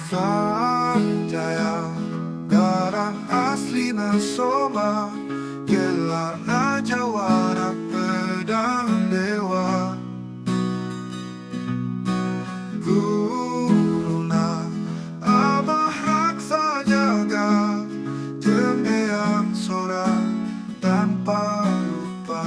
Sanjaya darah aslina Soma, gelarna jawara pedang dewa. Guruna Abah Raksa Jaga, jeung Eyang Sora tanpa lupa.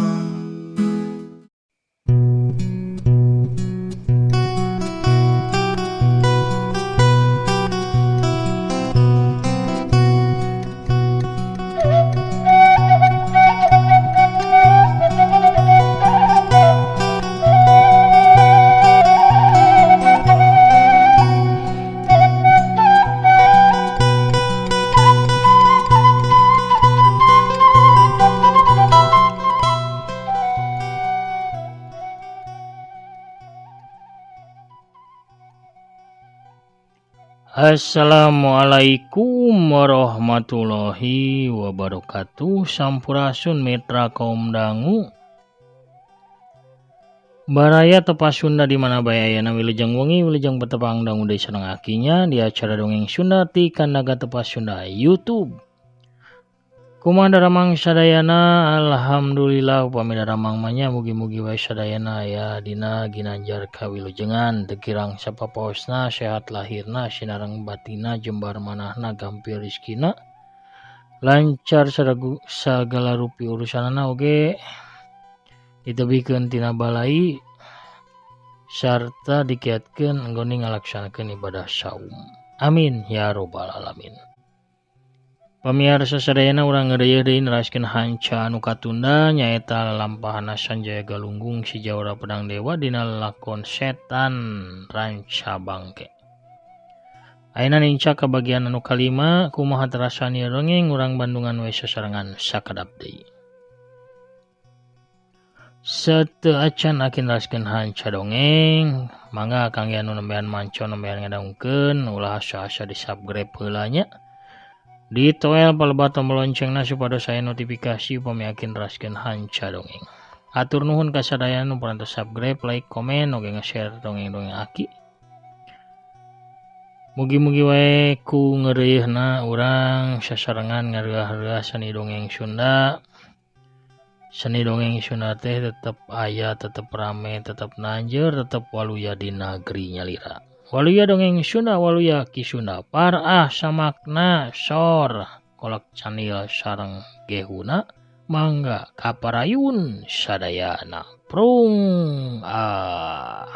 Assalamualaikum warahmatullahi wabarakatuh. Sampurasun mitra kaum dangu. Baraya tepas Sunda di mana bae ayana, wilujeng wengi, wilujeng betepang dangu deui sareng akinya di acara Dongeng Sunda ti Kandaga Tepas Sunda YouTube. Kumaha daramang sadayana? Alhamdulillah upami daramang mah nya, mugi-mugi wae sadayana aya dina ginanjar kawilujengan, teu kirang sapapaosna, sehat lahirna, sinareng batina, jembar manahna, gampil rezekina, lancar sagala rupi urusanana, oge ditebihkeun tina balai sarta dikiatkeun anggone ngalaksanakeun ibadah saum. Amin ya robbal alamin. Pamiarsa sadayana, urang ngeureuyeuh deui neraskeun hanca anu katunda, nyaeta lalampahana Sanjaya Galunggung si Jawara Pedang Dewa dina lalakon Setan Ranca Bangke. Ayeuna nincak ka bagian anu kalima. Kumaha terasan ieu dongeng? Urang bandungan we sasarengan sakedap deui. Sateu acan akin neraskeun hanca dongeng, mangga kangge anu nembean manco, nembean ngadangukeun, ulah asa-asa di subscribe heula nya. Ditoel palebah tombol loncengna supados aya notifikasi upami akin neraskeun hanca dongeng. Hatur nuhun ka sadayana nu parantos subscribe, like, komen, oge nge-share dongeng-dongeng aki. Mugi-mugi wae ku ngeureuyeuhna urang sasarengan ngareuah-reuah seni dongeng Sunda. Seni dongeng Sunda teh tetep aya, tetep rame, tetep nanjeur, tetep waluya di nagri nyalira. Waluya dongeng Sunda, waluya Ki Sunda. Parah samakna sor kolak canil sareng gehuna, mangga kaparayun sadayana. Prung ah.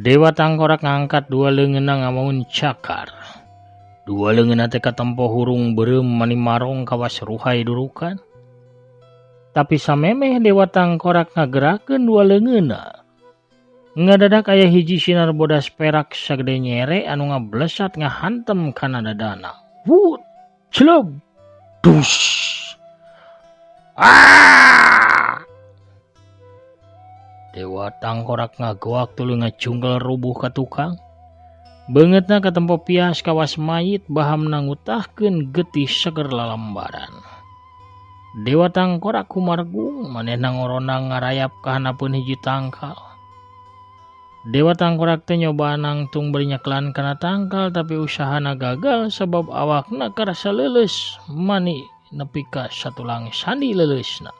Dewa Tangkorak ngangkat dua leungeunna ngamaun cakar. Dua leungeunna teh katempo hurung beureum mani marong kawas ruhai durukan. Tapi samemeh Dewa Tangkorak ngagerakeun dua leungeunna, ngadadak aya hiji sinar bodas perak sagede nyere anu ngablesat ngahantem kana dadana. Wut, celeb, dus. Ah! Dewa Tangkorak ngagoak tuluy ngacungkel rubuh ka tukang. Beungeutna katempo pias kawas mayit, bahamna ngutahkeun getih seger lalambaran. Dewa Tangkorak kumargung, manehna ngorondang ngarayap ka handapeun hiji tangkal. Dewa Tangkorak teh nyoba nangtung bari nyeklan kana tangkal, tapi usahana gagal sabab awakna karasa leuleus mani nepi ka satulang sandi leuleusna.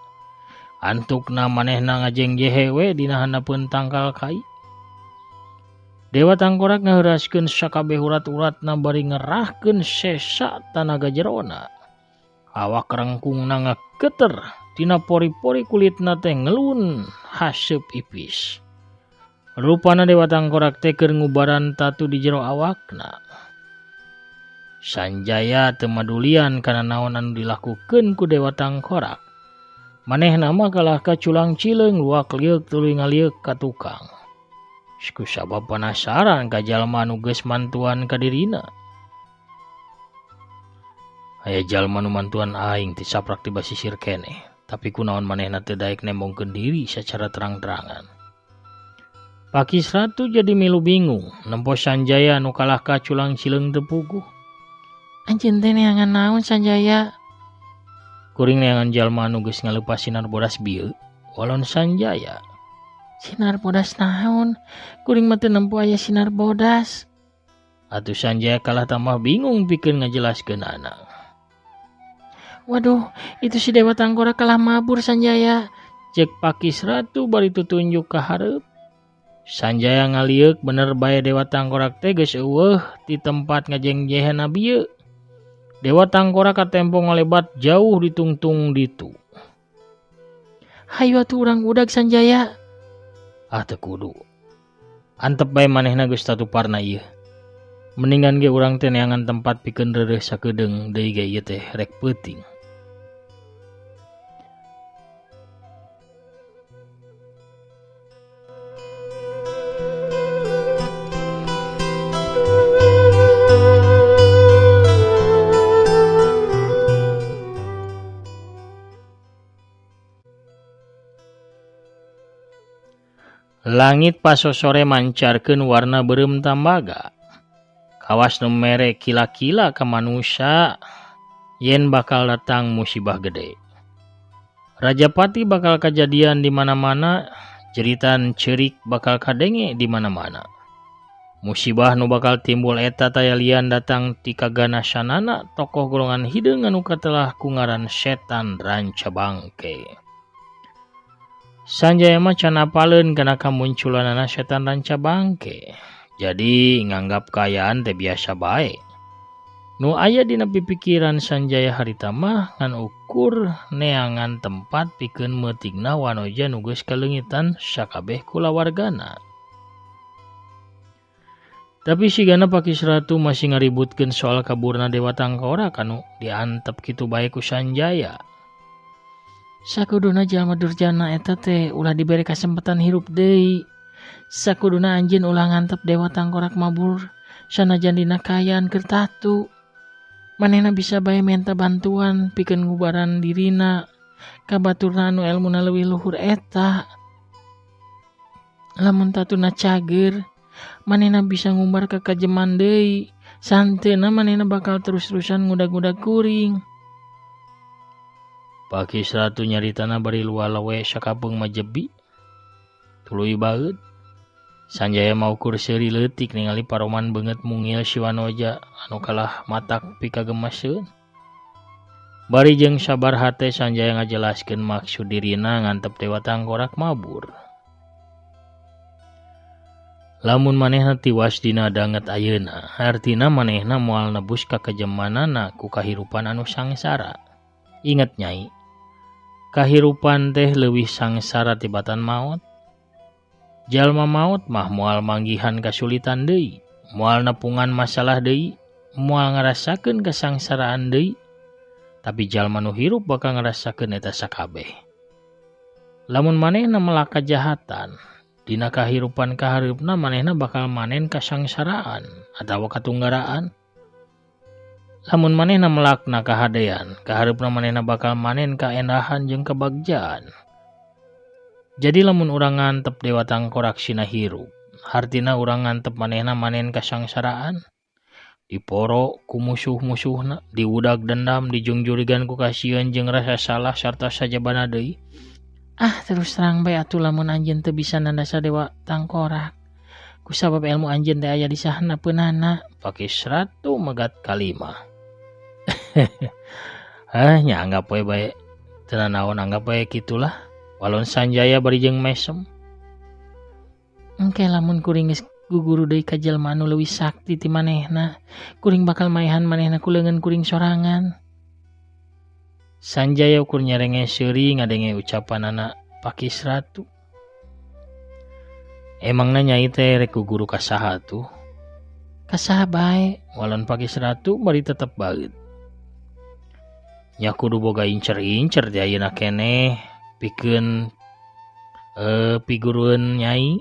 Antukna manehna ngajengjehe we dina handapeun tangkal kai. Dewa Tangkorak ngaheuraskeun sakabeh urat-uratna bari ngerahkeun sesa tanaga jerona. Awak rengkungna ngageter, tina pori-pori kulitna teh ngelun haseup ipis. Rupana Dewa Tangkorak teh keur ngubaran tatu di jero awakna. Sanjaya teu madulian kana naon anu dilakukeun ku Dewa Tangkorak. Manehna mah kalah ka culang cileung luak lieuk tuluy ngalieuk ka tukang. Ku sabab penasaran ka jalma anu geus mantuan ka dirina. Aya jalma nu mantuan aing ti saprak ti basisir keneh, tapi kunaon manehna teu daek nembongkeun diri sacara terang-terangan. Pakis Ratu jadi milu bingung, nempo Sanjaya nu kalah ka culang cileung teu puguh. Anjeun teh neangan naon Sanjaya? Kuring neangan jalma anu geus ngaleupas sinar bodas bieu, walon Sanjaya. Sinar bodas naon? Kuring mah teu nempo aya sinar bodas. Atuh Sanjaya kalah tambah bingung pikeun ngajelaskeunana. Waduh, itu si Dewa Tangkorak kalah mabur Sanjaya. Cek Pakis Ratu bari tutunjuk ka hareup. Sanjaya ngalieuk bener bae Dewa Tangkorak teh geus eueuh ti tempat ngajengjehna bieu. Dewa Tangkorak katempo ngalebat jauh ditungtung ditu. Hayu atuh urang udag Sanjaya. Ah teu kudu. Antep bae manehna geus tatuparna ieu. Mendingan ge urang teh neangan tempat pikeun reureuh sakedeung deui ge ieu teh rek peuting. Langit pasosore mancarkeun warna beureum tambaga. Kawas nu mere kila-kila ka manusia yen bakal datang musibah gede. Rajapati bakal kajadian di mana-mana, jeritan ceurik bakal kadenge di mana-mana. Musibah nu bakal timbul eta taya lian datang ti kaganasanana tokoh golongan hideung anu katelah ku ngaran setan ranca bangke. Sanjaya mah can apaleun kana kamunculanana setan ranca bangke. Jadi nganggap kaayaan teh biasa bae. Nu aya dina pipikiran Sanjaya harita mah ngan ukur neangan tempat pikeun meutingna wanoja nu geus kaleungitan sakabeh kulawargana. Tapi sigana Pakis Ratu masih ngaributkeun soal kaburna Dewa Tangkorak anu diantep kitu bae ku Sanjaya. Sakuduna jalma durjana eta teh ulah dibere kasempatan hirup deui. Sakuduna anjeun ulah ngantep Dewa Tangkorak mabur sanajan dina kaayaan keur tatu. Manehna bisa bae menta bantuan pikeun ngubaran dirina ka baturna anu elmuna leuwih luhur eta. Lamun tatuna cager, manehna bisa ngumbar ka kajeman deui. Santeuna manehna bakal terus-terusan ngudag-ngudag kuring. Pakis Ratu nyaritana bari luwalawe sakapeung majebi. Tuluy baeud. Sanjaya maukur seuri leutik ningali paroman beungeut mungil si Wanoja anu kalah matak pikagemaseun. Bari jeung sabar hate Sanjaya ngajelaskeun maksud dirina ngantep Dewa Tangkorak mabur. Lamun manehna tiwas dina danget ayeuna, hartina manehna moal nebus ka kajemanana ku kahirupan anu sangsara. Inget Nyai, kahirupan teh leuwih sangsara tibatan maot. Jalma maot mah moal manggihan kasulitan deui, moal nepungan masalah deui, moal ngarasakeun kasangsaraan deui. Tapi jalma nu hirup bakal ngarasakeun eta sakabeh. Lamun manehna melak kajahatan, dina kahirupan kahareupna manehna bakal manen kasangsaraan atawa katunggaraan. Lamun manehna melakna kahadean, kahareupna manehna bakal manen kaendahan jeung kebagjaan. Jadi lamun urang ngantep Dewa Tangkorak sina hirup, hartina urang ngantep manehna manen kasangsaraan, diporo ku musuh-musuhna, diudag dendam, dijungjurigan ku kasieun jeung rasa salah sarta sajabana deui. Ah, terus terang bae atuh lamun anjeun teu bisa nandasa Dewa Tangkorak. Kusabab ilmu anjeun teh aya di sahana peunana, Pakis Ratu megat kalima. Ah, nya anggap we bae teu nanaon, anggap we kitulah. Walon Sanjaya bari jeung mesem. Engke lamun kuring geus guguru deui ka jelema anu leuwih sakti ti manehna, kuring bakal maehan manehna ku leungeun kuring sorangan. Sanjaya ukur nyerenge seuri ngadenge ucapanana Pakis Ratu. Emangna nyai teh rek guguru ka saha tuh? Ka saha bae, walon Pakis Ratu bari tetep baeud. Nya kudu boga incer-incer di ayeuna keneh pikeun pigurueun nyai.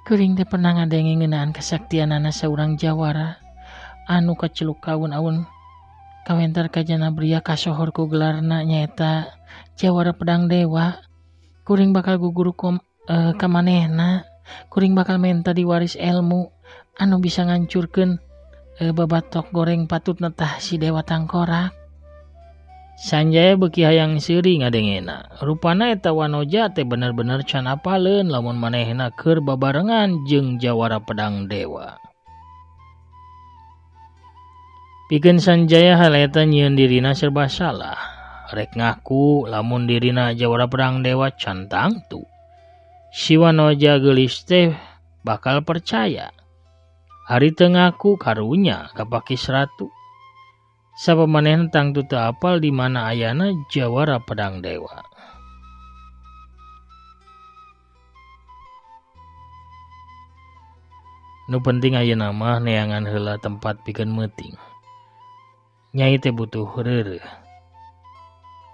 Kuring teh pernah ngadenge ngeunaan kasaktianana saurang jawara anu kaceluk kaun-aun Kawentar kajana bria kasohor ku gelarna nyaeta Jawara Pedang Dewa. Kuring bakal guguru ka manehna. Kuring bakal menta diwaris ilmu anu bisa ngancurkeun babatok goreng patutna tah si Dewa Tangkorak. Sanjaya beuki hayang seuri ngadengena. Rupana eta Wanoja teh bener-bener can apaleun lamun manehna keur babarengan jeung Jawara Pedang Dewa. Pikeun Sanjaya hal eta nyieun dirina serba salah. Rek ngaku lamun dirina Jawara Pedang Dewa can tangtu. Si Wanoja geulis teh bakal percaya. Ari teu ngaku karunya ka Pakis Ratu. Sabab manehna tangtu teu apal di mana ayana Jawara Pedang Dewa. Nu penting ayeuna mah neangan heula tempat pikeun meuting. Nyai teh butuh reureuh.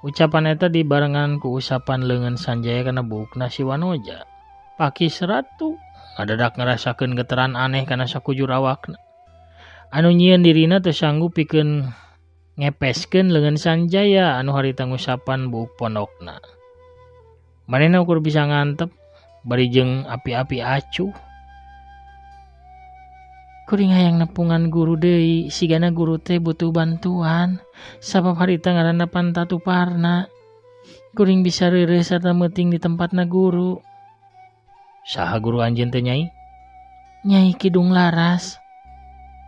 Ucapan eta dibarengan ku usapan leungeun Sanjaya kana buukna si Wanoja. Pakis Ratu ngadadak ngarasakeun getaran aneh kana sakujur awakna. Anu nyieun dirina teu sanggup pikeun ngepeskeun leungeun Sanjaya anu harita ngusapan buuk pondokna. Manehna ukur bisa ngantep bari jeung api-api acuh. Kuring hayang nepungan guru deui, sigana guru teh butuh bantuan sabab harita ngaranna Pantatuparna. Kuring bisa reureuh sarta meuting di tempatna guru. Saha guru anjeun teh Nyai? Nyai Kidung Laras.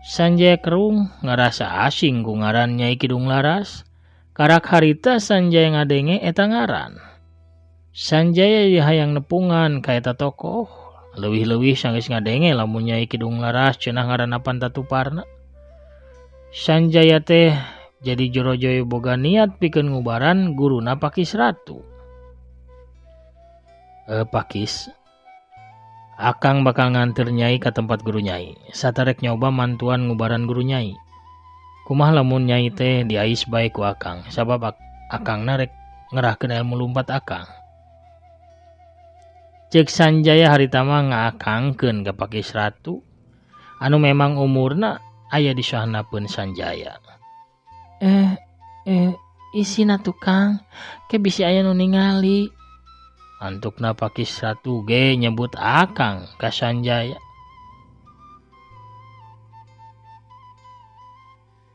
Sanjaya kerung ngarasa asing ku ngaran Nyai Kidung Laras. Karak harita Sanjaya ngadenge eta ngaran. Sanjaya hayang nepungan ka eta tokoh. Leuwih-leuwih sanggeus ngadenge lamun Nyai Kidung Laras cenah ngaranna Pantatuparna. Sanjaya teh jadi jorojoy boga niat pikeun ngubaran guruna Pakis Ratu. Pakis, Akang bakal nganter Nyai ka tempat guru Nyai. Satarek nyoba mantuan ngubaran guru Nyai. Kumaha lamun Nyai teh diais bae ku Akang, sabab Akangna rek ngerahkeun ilmu lumpat Akang. Ceuk Sanjaya harita mah ngaakangkeun ka Pakis Ratu anu memang umurna aya di sahandapeun Sanjaya. Isina tukang ke bisi aya nu ningali. Antukna Pakis Ratu ge nyebut Akang ka Sanjaya.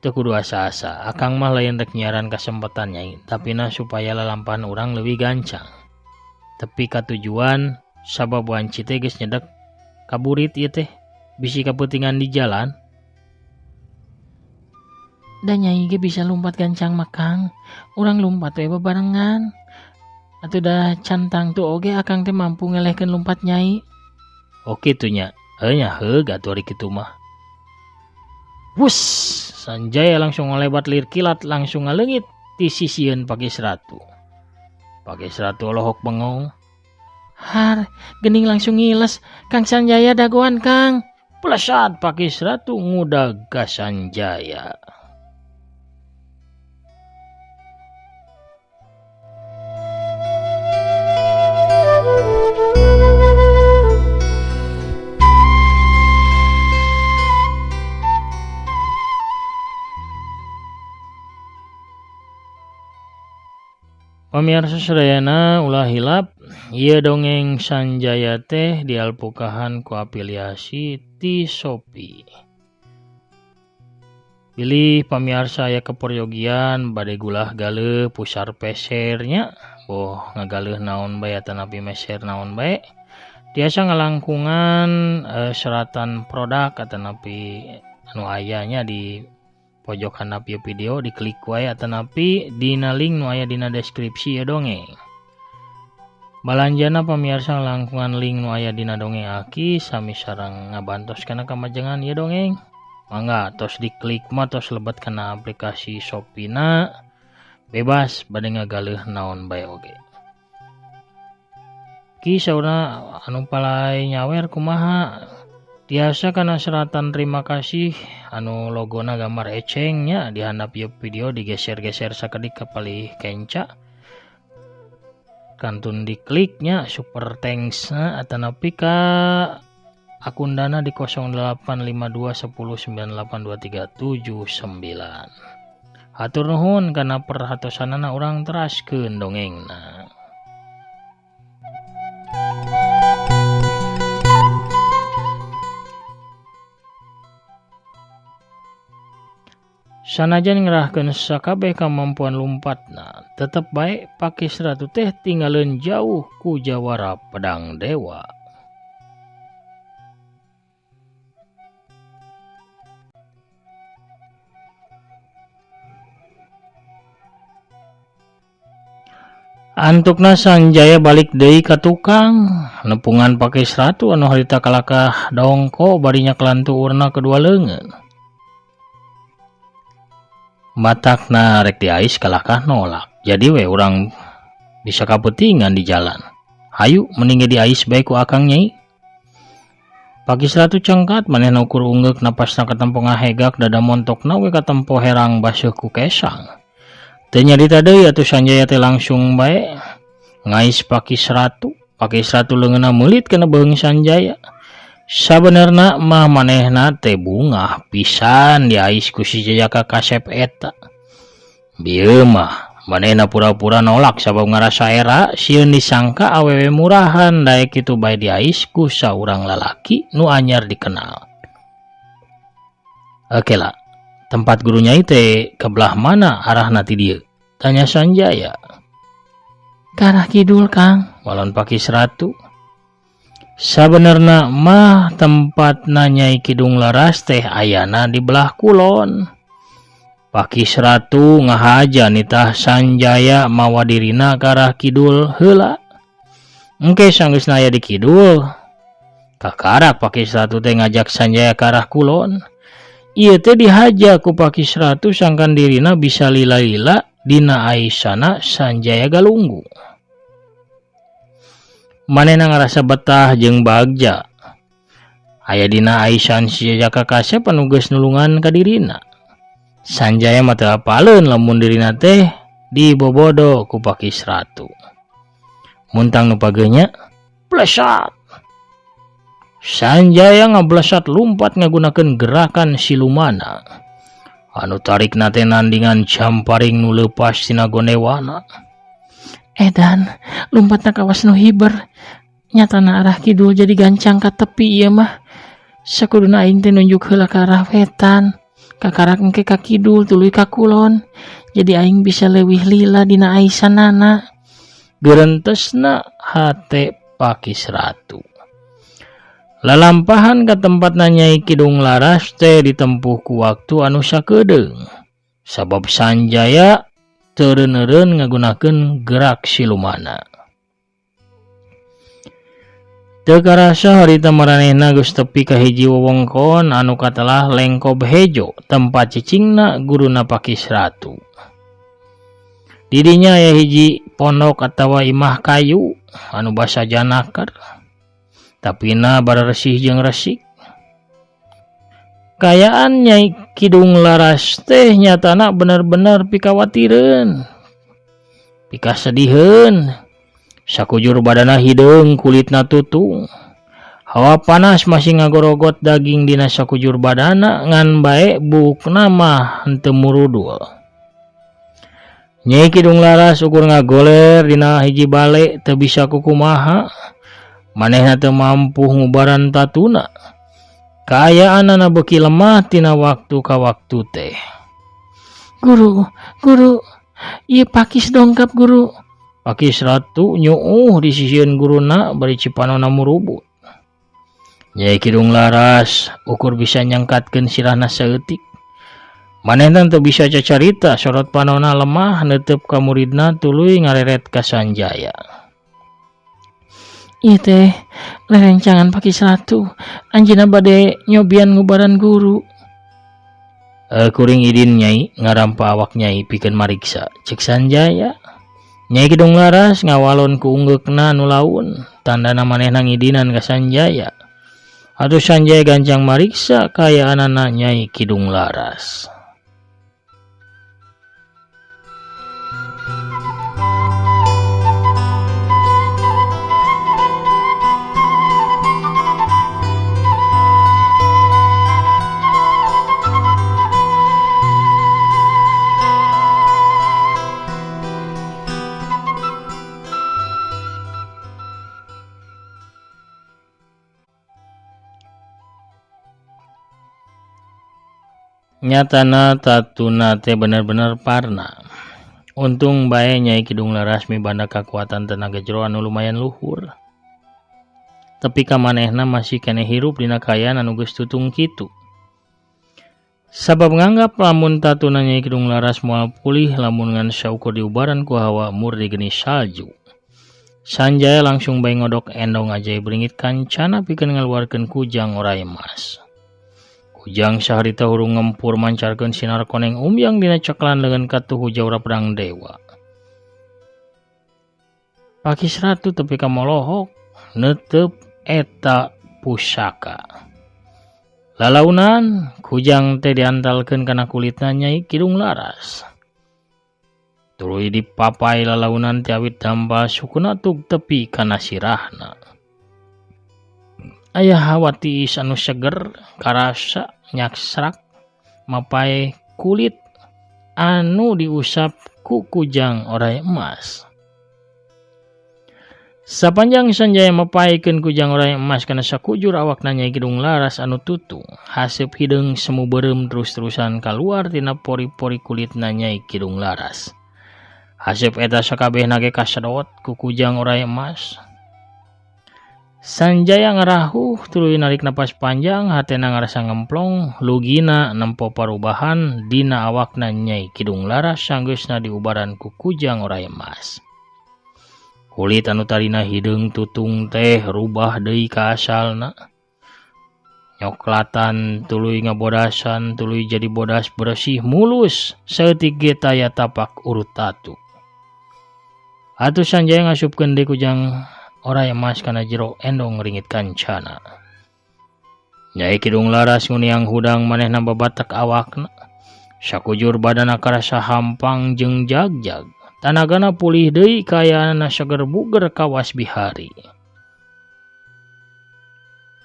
Teu kudu asa-asa, Akang mah lain rek nyiaran kasempatan Nyai, tapina supaya lalampahan urang leuwih gancang. Tepi ka tujuan sabab wanci teh geus nyedek kaburit ieu teh bisi kapeutingan di jalan. Da Nyai ge bisa lumpat gancang mah Kang, urang lumpat we babarengan. Atuh da can tangtu oge Akang teh mampu ngelehkeun lumpat Nyai. Oh kitu nya. Heuh nya heug atuh ari kitu mah. Wus, Sanjaya langsung ngalebat lir kilat langsung ngaleungit ti sisieun Pakis Ratu. Pakis Ratu olohok bengong. Har, gening langsung ngiles. Kang Sanjaya dagoan Kang. Plesat Pakis Ratu ngudag ka Sanjaya. Pamirsa sadayana ulah hilap, ieu dongeng Sanjaya teh dialpukahan ku afiliasi ti Shopee. Bilih pamirsa aya keperyogian bade gulah galeuh pusar pesernya, boh ngagaleuh naon bae atanapi meser naon bae. Tiasa ngalangkungan seratan produk atanapi anu aya nya di pojok handap ieu video diklik wae atanapi dina link nu aya dina deskripsi ya dongeng. Balanjana pamirsa langkungan link nu aya dina dongeng aki sami sareng ngabantos kana kamajengan ieu dongeng. Mangga tos diklik mah tos lebet kana aplikasi Shopee-na bebas bade ngagaleuh naon bae oge. Ki saurna anu palai nyawer kumaha? Tiasa kana seratan terima kasih anu logona gambar ecengnya di handap ieu video digeser-geser sakedik ka palih kenca. Kantun dikliknya super thanks na atanapi ka akun dana di 0852 10 98 23 79. Hatur nuhun kana perhatosanana urang teraskeun dongengna. Sanajan ngerahkeun sakabeh kamampuan lumpatna, tetep bae Pakis Ratu teh tinggaleun jauh ku jawara pedang dewa. Antukna Sanjaya balik deui ka tukang, nepungan Pakis Ratu anu harita kalakah dongko bari nyakelan tuurna kedua leungeun. Matakna rek diais kalakah nolak. Jadi we urang bisa kaputingan di jalan. Hayu mending ge diais bae ku akang nyai. Pakis Ratu cengkat manehna ukur unggeuk napasna katempo ngahegak dada montokna we katempo herang baseuh ku kesang. Teu nyarita deui atuh Sanjaya teh langsung bae ngais Pakis Ratu. Pakis Ratu leungeunna meulit kana beuheung Sanjaya. Sabenerna mah manehna teh bungah pisan diais ku si jajaka kasep eta. Bieu mah manehna pura-pura nolak sabab ngarasa era sieun disangka awewe murahan daek kitu bae diais ku saurang lalaki nu anyar dikenal. Oke lah. Tempat guru nyai teh ke belah mana arahna ti dieu? Tanya Sanjaya. Ka arah kidul, Kang, walon Pakis Ratu. Sabenerna mah tempat Nyai Kidung Laras teh ayana di belah kulon. Pakis Ratu ngahaja nitah Sanjaya mawa dirina ka arah kidul heula. Engke sanggeusna aya di kidul. Kakarak Pakis Ratu teh ngajak Sanjaya ka arah kulon. Ieu teh dihaja ku Pakis Ratu sangkan dirina bisa lila-lila dina aisana Sanjaya Galunggu. Manehna ngarasa betah jeung bagja. Aya dina aisan si jajaka kasep anu geus nulungan ka dirina. Sanjaya mah teu apaleun lamun dirina teh dibobodo ku Pakis Ratu. Muntang nu pageunya plesat. Sanjaya ngablesat lumpat ngagunakeun gerakan silumana. Anu tarikna teh nandingan jamparing nu leupas tina gondewana. Edan, lumpatna kawas nu hiber. Nyatana arah kidul jadi gancang ka tepi ieu mah. Sakuduna aing teh nunjuk heula ka arah wetan. Kakarak engke ka kidul tuluy ka kulon. Jadi aing bisa leuwih lila dina aisanana. Gerentesna hate Pakis Ratu. Lalampahan ka tempat Nyai Kidung Laras teh ditempuh ku waktu anu sakedeung. Sabab Sanjaya teu reun-eureun ngagunakeun gerak silumana. Teu karasa harita maranehna geus tepi ka hiji wewengkon anu katelah Lengkob Hejo tempat cicingna guruna Pakis Ratu. Di dinya aya hiji pondok atawa imah kayu anu basa janaker. Tapina bararesih jeung resik. Kayaan Nyai Kidung Laras teh nyatana bener-bener pikawatireun. Pikasediheun. Sakujur badana hideung kulitna tutung. Hawa panas masih ngagorogot daging dina sakujur badana ngan bae buukna mah henteu murudul. Nyai Kidung Laras ukur ngagoler dina hiji bale teu bisa kukumaha. Manehna teu mampu ngubaran tatuna. Kaayaanana beuki lemah tina waktu ka waktu teh. Guru, guru, ieu Pakis dongkap guru. Pakis Ratu nyuuh di sisieun guruna bari cipanona murubut. Nyai Kidung Laras ukur bisa nyangkatkeun sirahna saeutik. Manehna teu bisa cacarita sorot panona lemah neuteub ka muridna tuluy ngareret ka Sanjaya. Ieu teh rerencangan Pakis Ratu, anjeunna bade nyobian ngubaran guru. Kuring idin nyai ngarampa awak nyai pikeun mariksa, cek Sanjaya. Nyai Kidung Laras ngawalon ku unggeukna nu laun, tandana manehna ngidinan ka Sanjaya. Atuh Sanjaya gancang mariksa kaayaanana Nyai Kidung Laras. Nyatana tatuna teh bener-bener parna. Untung bae Nyai Kidung Laras mibanda kakuatan tenaga jero anu lumayan luhur. Tepi ka manehna masih keneh hirup dina kaayaan anu geus tutung kitu. Sabab nganggap lamun tatuna Nyai Kidung Laras moal pulih lamun ngan saukur diubaran ku hawa murni geni salju. Sanjaya langsung bae ngodok endong ajaib ringit kancana pikeun ngaluarkeun kujang orai emas. Kujang saharita hurung ngempur mancarkeun sinar koneng umyang dina ceklan leungeun katuhu jaura pedang dewa. Pakis Ratu tepi ka molohok neuteup eta pusaka. Lalaunan kujang teh diantalkeun kana kulitna Nyai Kidung Laras. Tuluy dipapai lalaunan ti awit dampal sukuna tug tepi kana sirahna. Aya hawa tiis anu seger karasa nyaksrak mapai kulit anu diusap ku kujang orai emas. Sapanjang Sanjaya mapaikeun kujang orai emas kana sakujur awakna Nyai Kidung Laras anu tutung, haseup hideung semu beureum terus-terusan kaluar tina pori-pori kulitna Nyai Kidung Laras. Haseup eta sakabehna ge kasedot ku kujang orai emas. Sanjaya ngarahuh tuluy narik napas panjang, hatena ngarasa ngemplong, lugina nempo parubahan dina awakna Nyai Kidung Laras sanggeusna diubaran ku kujang orai emas. Kulit anu tadina hideung tutung teh rubah deui ka asalna. Nyoklatan tuluy ngabodasan tuluy jadi bodas bersih mulus saeutik ge taya tapak urut tatu. Atuh Sanjaya ngasupkeun deui kujang orai emas kana jero endong ringit kancana. Nyai Kidung Laras nguniang hudang manehna babatek awakna. Sakujur badana karasa hampang jeung jagjag. Tanagana pulih deui kayaanna seger buger kawas bihari.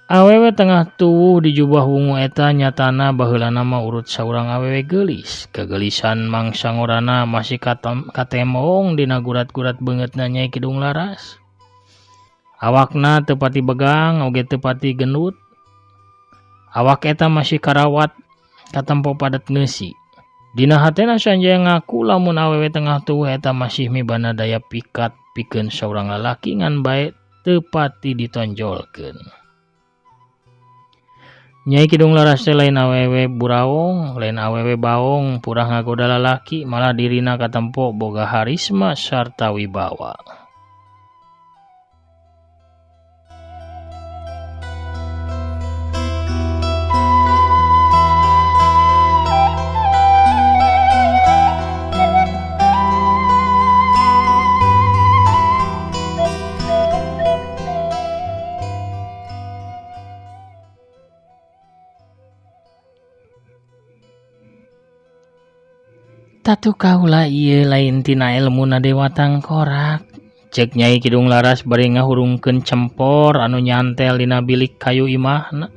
Awewe tengah tuwuh di jubah wungu eta nyatana baheulana mah urut saurang awewe geulis. Kegelisan mangsa ngorana masih katemong dina gurat-gurat beungeutna Nyai Kidung Laras. Awakna teu pati begang oge teu pati gendut. Awak eta masih karawat katempo padet ngeusi. Dina hatena Sanjaya ngaku lamun awewe tengah tuwuh eta masih mibanda daya pikat pikeun saurang lalaki ngan bae teu pati ditonjolkeun. Nyai Kidung Laras teh lain awewe buraong, lain awewe baong, purah ngagoda lalaki, malah dirina katempo boga harisma sarta wibawa. Tatu kaula ieu lain tina elmuna Dewa Tangkorak. Cek Nyai Kidung Laras bari ngahurungkeun cempor anu nyantel dina bilik kayu imahna.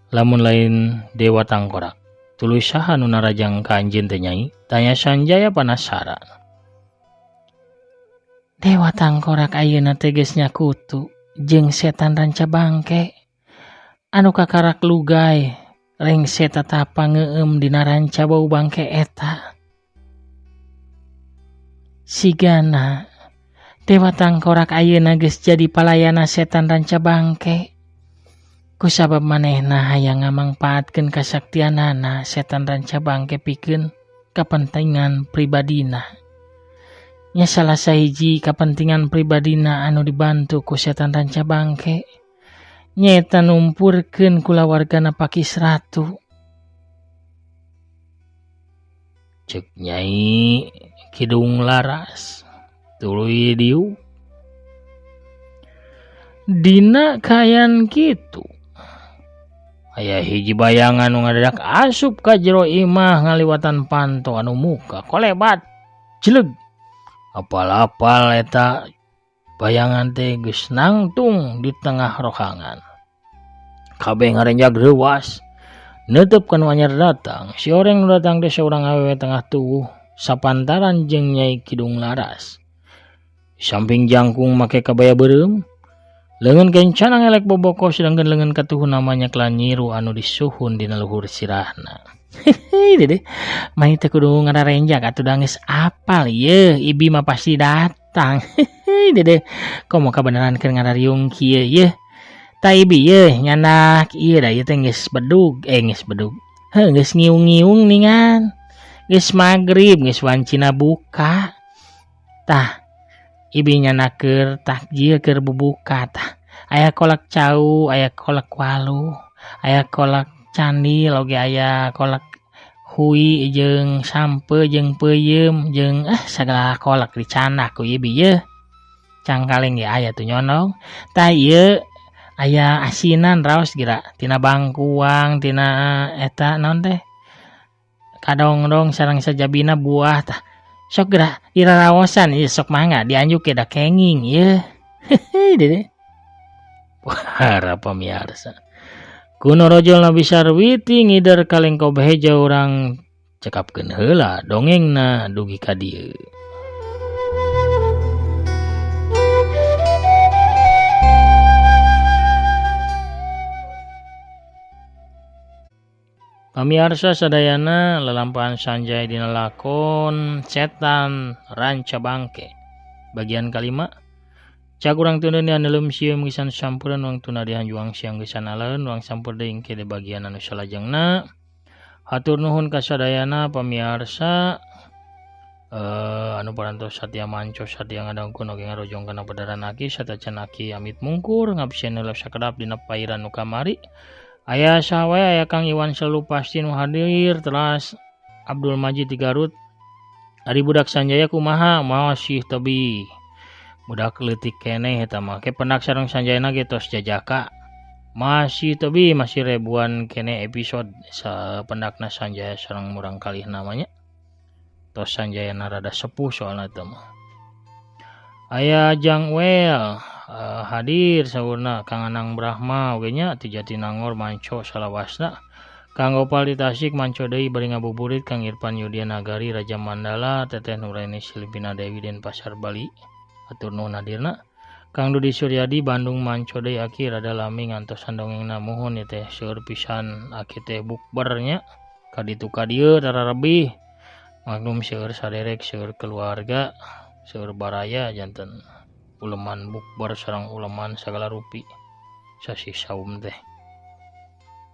Lamun lain Dewa Tangkorak, tuluy saha nu narajang ka anjeun teh Nyai? Tanya Sanjaya panasaran. Dewa Tangkorak ayeuna teh geus nyakutu jeung setan ranca bangke anu kakarak lugai. Rengse tatapa ngeueum dina ranca bau bangke eta. Sigana Dewa Tangkorak ayeuna geus jadi palayana setan ranca bangke. Kusabab manehna hayang ngamangpaatkeun kasaktianana setan ranca bangke pikeun kapentingan pribadina. Nya salah sahiji kapentingan pribadina anu dibantu ku setan ranca bangke nyaeta numpurkeun kulawargana Pakis Ratu. Cek Nyai Kidung Laras tuluy diuk. Dina kaayaan kitu aya hiji bayangan nu ngadadak asup ka jero imah ngaliwatan panto anu muka kolebat jeleg. Apal-apal eta bayangan teh geus nangtung di tengah rohangan. Kabeh ngarenjag reuwas neuteub ka nu anyar datang. Si oreng nu datang teh saurang awewe tengah tuwuh sapantaran jeung Nyai Kidung Laras. Di samping jangkung make kabaya beureum, Leungeun kencana ngelek boboko sedangkan leungeun katuhuna mah nyakla nyiru anu disuhun dina luhur sirahna. Hehe dede, mani teu kudu ngararenjak atuh da geus apal ieu, ibi mah pasti datang. Hehe dede, komo kabeneran keur ngarariung kieu yeuh. Tah ibi yeuh nyandak ieu da ieu teh geus bedug, geus bedug. Heuh geus ngiung-ngiung ningan. Geus magrib, geus wancina buka. Tah ibi nyandak keur takjil keur bubuka tah. Aya kolak cau, aya kolak waluh, aya kolak candil oge aya kolak hui jeung sampe jeung peuyeum jeung sagala kolak dicandak ku ibi yeuh. Cangkaleng ge aya tuh nyonong. Tah ieu aya asinan raos geura tina bangkuang tina eta naon teh kadongdong sareng sajabina buah tah. Sok geura diraraosan ieu sok mangga dianjuk ge da kenging ieu. Hehe dede. Para pamiarsa. Kuno rojol Nabi Sarwiti ngider kalengkob hejo urang cekapkeun heula dongengna dugi ka dieu. Pamiarsa sadayana lalampahan Sanjaya dina lakon Setan Ranca Bangke. Bagian kalima. Cak urang teu neulem sieun ngisan sampuran wangtuna dihanjuang siang geus aleun wang sampur deui engke di bagian anu salajengna. Hatur nuhun ka sadayana pamiarsa anu parantos satia manco satia ngadangkeun oge ngarojong kana padaran aki satacan aki amit mungkur ngabsen heula sakedap dina pairan nu kamari. Aya saha wae aya Kang Iwan selalu pasti nu hadir teras Abdul Majid di Garut. Ari budak Sanjaya kumaha masih tebi budak leutik keneh eta mah ke pendak sareng Sanjayana ge tos jajaka masih tebi masih ribuan keneh episode sapendakna Sanjaya sareng murang kalih namanya tos Sanjayana rada sepuh soalna teh mah. Aya Jang Well hadir saurna Kang Anang Brahma oge nya ti Jatinangor manco salawasna. Kang Gopal di Tasik manco deui bari ngabuburit Kang Irfan Yudia Nagari Raja Mandala Teteh Nuraini Silvina Dewi Denpasar Bali atur nuhun hadirna. Kang Dudi Suryadi Bandung manco deui aki rada lami ngantosan dongengna muhun ieu teh seueur pisan aki teh bukber nya ka ditu ka dieu tararebih maklum seueur saderek seueur keluarga seueur baraya janten uleman bukber sareng uleman sagala rupi sasih saum teh.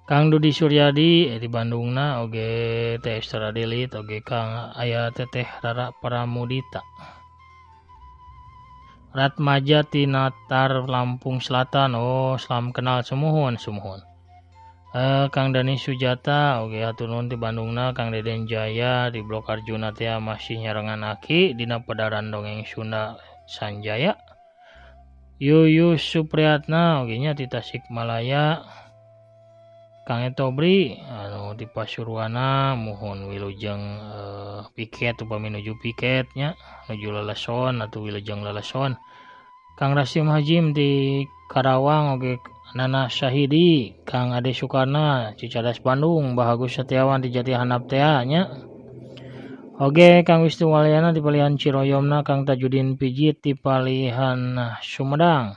Kang Dudi Suryadi di Bandungna oge teh Esther Adelit oge Kang aya Teteh Rara Pramudita. Ratmaja Tinatar Lampung Selatan oh salam kenal sumuhun sumuhun. Kang Dani Sujata oge hatur nuhun di Bandungna. Kang Deden Jaya di Blok Arjuna teh masih nyarengan aki dina pedaran dongeng Sunda Sanjaya. Yuyu Supriyatna oge nya di Tasikmalaya. Kang Etobri anu di Pasuruana muhun wilujeng piket upami nuju piket nya nuju leleson atau wilujeng leleson. Kang Rasim Hajim di Karawang oge Nana Syahidi, Kang Ade Sukarna Cicadas Bandung, Bahagus Setiawan di Jati Handap teh nya. Oge Kang Wisnu Walyana di Palihan Ciroyomna, Kang Tajudin Pijit di Palihan Sumedang.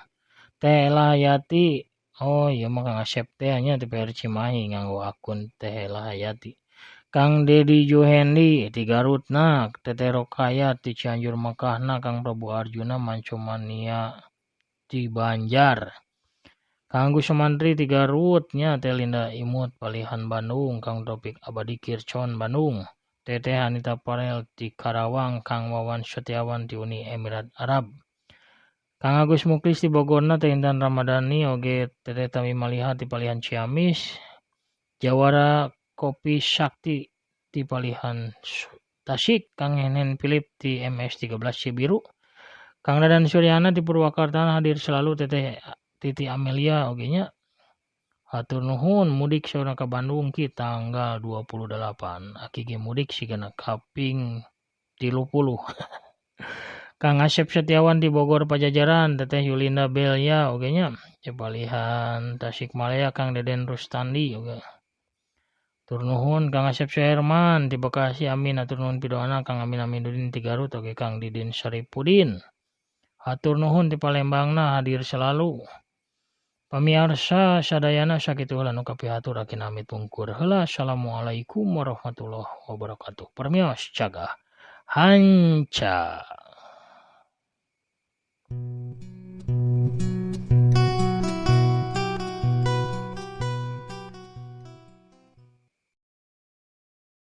Teh Lahayati, oh iya mah Kang Asep teh nya di PR Cimahi nganggo akun Teh Lahayati. Kang Dedi Juhendi di Garutna, Teteh Rokaya di Cianjur Mekahna, Kang Prabu Arjuna Mancomania di Banjar. Kang Agus Sumantri di Garut nya, Teh Linda Imut Palihan Bandung, Kang Topik Abadi Kircon Bandung, Teteh Anita Parel di Karawang, Kang Wawan Setiawan di Uni Emirat Arab. Kang Agus Muklis di Bogorna, Teh Intan Ramadhani oge Teteh Tami Maliha di Palihan Ciamis, Jawara Kopi Sakti di Palihan Tasik, Kang Henen Philip di MS 13 Cibiru, Kang Dadan Suryana di Purwakarta hadir selalu, Teteh Titi Amelia oge nya. Hatur nuhun mudik saurna ka Bandung ki tanggal 28. Aki ge mudik sigana kaping 30. Kang Asep Setiawan di Bogor Pajajaran, Teteh Yulinda Belia oge nya. Palihan Tasikmalaya Kang Deden Rustandi oge. Hatur nuhun Kang Asep Suherman di Bekasi, amin hatur nuhun pidoana Kang Amin Aminuddin di Garut oge Kang Didin Saripudin. Hatur nuhun di Palembangna hadir selalu. Pamiarsa sadayana, sakitu heula nu kapihatur, aki amit pungkur heula. Assalamualaikum warahmatullahi wabarakatuh. Permios, cagah hanca.